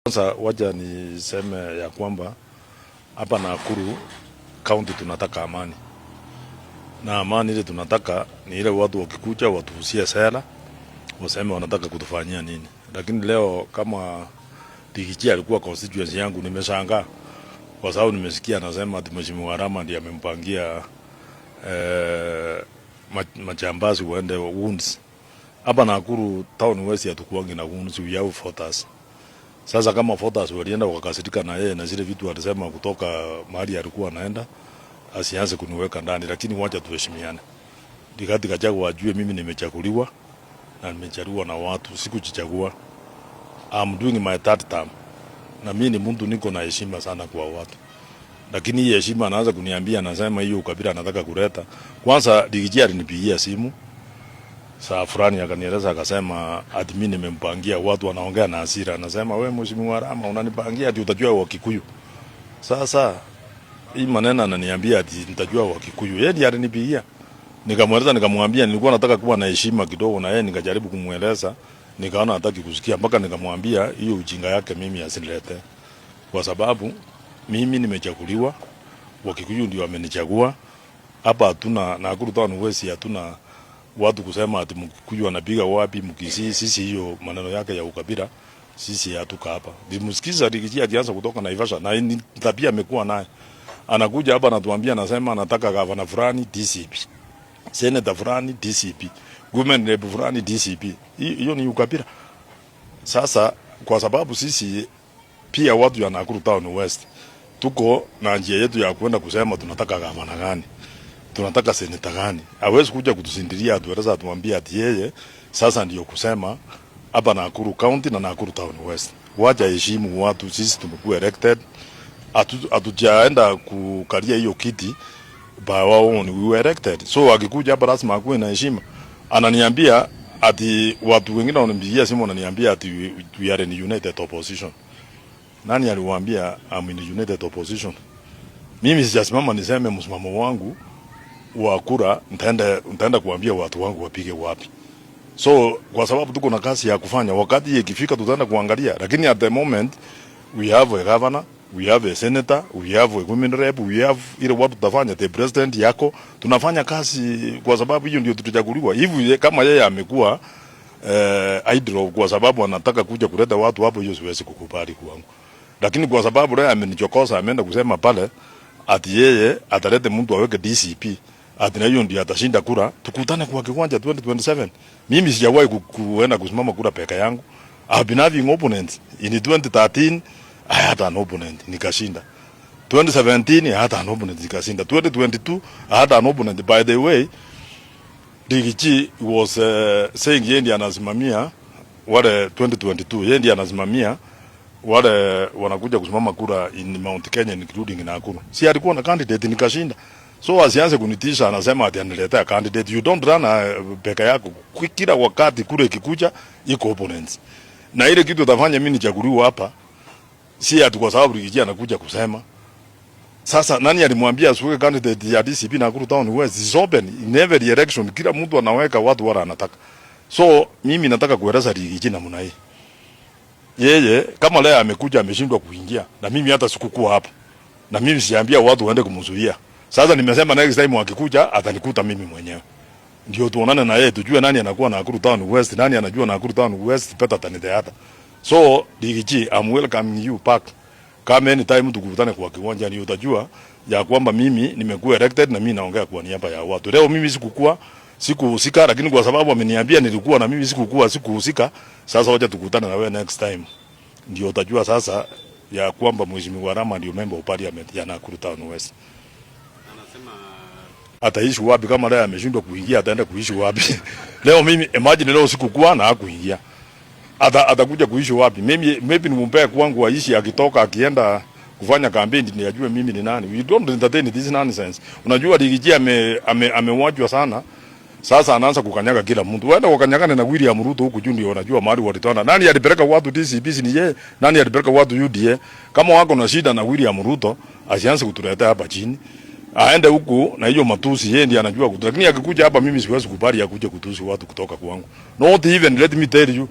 Kwanza wacha niseme ya kwamba hapa Nakuru County tunataka amani, na amani ile tunataka ni ile watu wakikuja watuuzie sera, waseme wanataka kutufanyia nini. Lakini leo kama Riggy G alikuwa constituency yangu, nimeshangaa kwa sababu nimesikia anasema ati Mheshimiwa Arama ndiye amempangia majambazi waende wounds. Hapa Nakuru Town West hatukuangi na wounds, we have voters. Sasa kama voters walienda wakakasirika na yeye na zile vitu alisema kutoka mahali alikuwa anaenda, asianze kuniweka ndani, lakini wacha tuheshimiane. Rigathi Gachagua ajue mimi nimechaguliwa na nimechaguliwa na watu, sikujichagua. I'm doing my third term. Na mimi ni mtu niko na heshima sana kwa watu. Lakini hii heshima anaanza kuniambia, anasema hiyo ukabila anataka kuleta. Kwanza Riggy G alinipigia simu saa fulani akanieleza, akasema ati mimi nimempangia watu, wanaongea na hasira, anasema, "We Mheshimiwa Arama, unanipangia ati utajua Wakikuyu." Sasa hii maneno ananiambia ati nitajua Wakikuyu, yeye ndiye alinipigia. Nikamweleza, nikamwambia nilikuwa nataka kuwa na heshima kidogo na yeye, nikajaribu kumweleza, nikaona hataki kusikia, mpaka nikamwambia hiyo ujinga yake mimi asilete, kwa sababu mimi nimechaguliwa, Wakikuyu ndio wamenichagua. Hapa hatuna Nakuru Town West, hatuna watu kusema ati Mkikuyu anapiga wapi, Mkisii. Sisi hiyo maneno yake ya ukabila sisi hatuka hapa. Nilimsikiza Riggy G akianza kutoka Naivasha, na ni tabia amekuwa naye. Anakuja hapa anatuambia, anasema anataka gavana fulani DCP, senator fulani DCP, women rep fulani DCP. Hiyo ni ukabila. Sasa kwa sababu sisi pia watu ya Nakuru Town West tuko na njia yetu ya kwenda kusema tunataka gavana gani, tunataka seneta gani. Hawezi kuja kutusindilia atueleza atuambie ati yeye sasa ndio kusema hapa Nakuru County na Nakuru Town West. Wacha heshimu watu, sisi tumekuwa elected, hatujaenda kukalia hiyo kiti by our own, we were elected. So akikuja hapa lazima akuwe na heshima. Ananiambia ati watu wengine wananipigia simu wananiambia ati we are in united opposition. Nani aliwaambia I'm in united opposition? Mimi sijasimama niseme msimamo wangu wa kura, nitaenda kuambia watu wangu wapige wapi. So kwa sababu tuko na kazi ya kufanya, wakati ikifika tutaenda kuangalia, lakini at the moment we have a governor, we have a senator, we have a women rep, we have ile watu tutafanya, the president yako, tunafanya kazi kwa sababu hiyo ndio tutachaguliwa. Hivi kama yeye amekuwa idle kwa sababu anataka kuja kuleta watu hapo, hiyo siwezi kukubali kwangu. Lakini kwa sababu leo amenichokoza, ameenda kusema pale ati yeye atalete mtu aweke DCP, ati na hiyo ndio atashinda kura, tukutane kwa kiwanja 2027. Mimi sijawahi kuenda kusimama kura peke yangu. I've been having opponents. In 2013 I had an opponent, nikashinda. 2017 I had an opponent, nikashinda. 2022 I had an opponent. By the way, Riggy G was saying yeye ndiye anasimamia wale 2022, yeye ndiye anasimamia wale wanakuja kusimama kura in Mount Kenya, including Nakuru. Si alikuwa na candidate, nikashinda. So asianze kunitisha, anasema ati aniletea candidate. You don't run peke yako. Kila wakati kura ikikuja iko opponents. Na ile kitu utafanya mimi nichaguliwe hapa si ati kwa sababu Riggy G anakuja kusema. Sasa nani alimwambia asiweke candidate ya DCP Nakuru Town West? It's open in every election, kila mtu anaweka watu wala anataka. So mimi nataka kueleza Riggy G namna hii. Yeye kama leo amekuja ameshindwa kuingia, na mimi hata sikukuwa hapa, na mimi siambia watu waende kumzuia. Sasa nimesema next time akikuja atanikuta mimi mwenyewe, ndio tuonane na yeye tujue nani anakuwa Nakuru Town West, nani anajua Nakuru Town West better than the other. So Riggy G, I'm welcoming you back. Kama anytime tukutane kwa kiwanja, ni utajua ya kwamba mimi nimekuwa elected na mimi naongea kwa niaba ya watu. Leo mimi sikukuwa, sikuhusika, lakini kwa sababu ameniambia nilikuwa na mimi sikukuwa, sikuhusika. Sasa wacha tukutane na wewe next time, ndio utajua sasa ya kwamba Mheshimiwa Arama ndio member of parliament ya Nakuru Town West. Anasema Ataishi wapi kama leo ameshindwa kuingia, ataenda kuishi wapi? Leo mimi, imagine leo sikukuwa na hakuingia. Atakuja kuishi wapi? Mimi maybe nimumpee kwangu aishi, akitoka akienda kufanya kampeni ni ajue mimi ni nani. We don't entertain this nonsense. Unajua Riggy G amewajwa sana. Sasa anaanza kukanyaga kila mtu. Waenda wakanyagane na William Ruto huku juu ndio wanajua mahali walitoana. Nani alipeleka watu DCP ni yeye? Nani alipeleka watu UDA? Kama wako na shida na William Ruto, asianze kutuletea hapa chini. Aende huku na hiyo matusi, yeye ndiye anajua kutu. Lakini akikuja hapa mimi siwezi kubali akuje kutusi watu kutoka kwangu. Not even, let me tell you.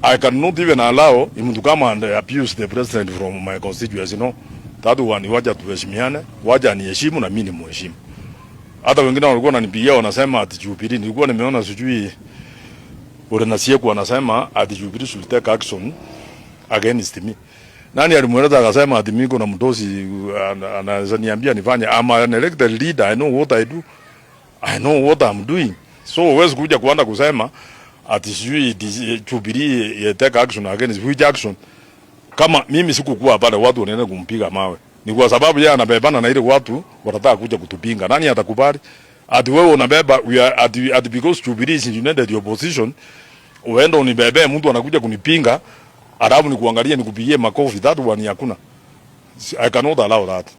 I cannot even allow him to come and abuse the president from my constituency. No. That one, wacha tuheshimiane, wacha niheshimu na mimi nimheshimu. Hata wengine walikuwa wananipigia wanasema ati Jubilee, nilikuwa nimeona sijui Ole Nasieku anasema ati Jubilee should take action against me. Nani alimweleza akasema ati mimi kuna mdosi anaweza niambia nifanye? I'm an elected leader, I know what I do. I know what I'm doing. So huwezi kuja kuanza kusema ati sijui Jubilee take action against which action? Kama mimi sikukuwa pale, watu wanaenda kumpiga mawe. Ni kwa sababu yeye anabebana na ile watu wanataka kuja kutupinga. Nani atakubali? Ati wewe unabeba we are ati because Jubilee is united the opposition, uende unibebe mtu anakuja kunipinga, alafu nikuangalie nikupigie makofi. That one hakuna. I cannot allow that.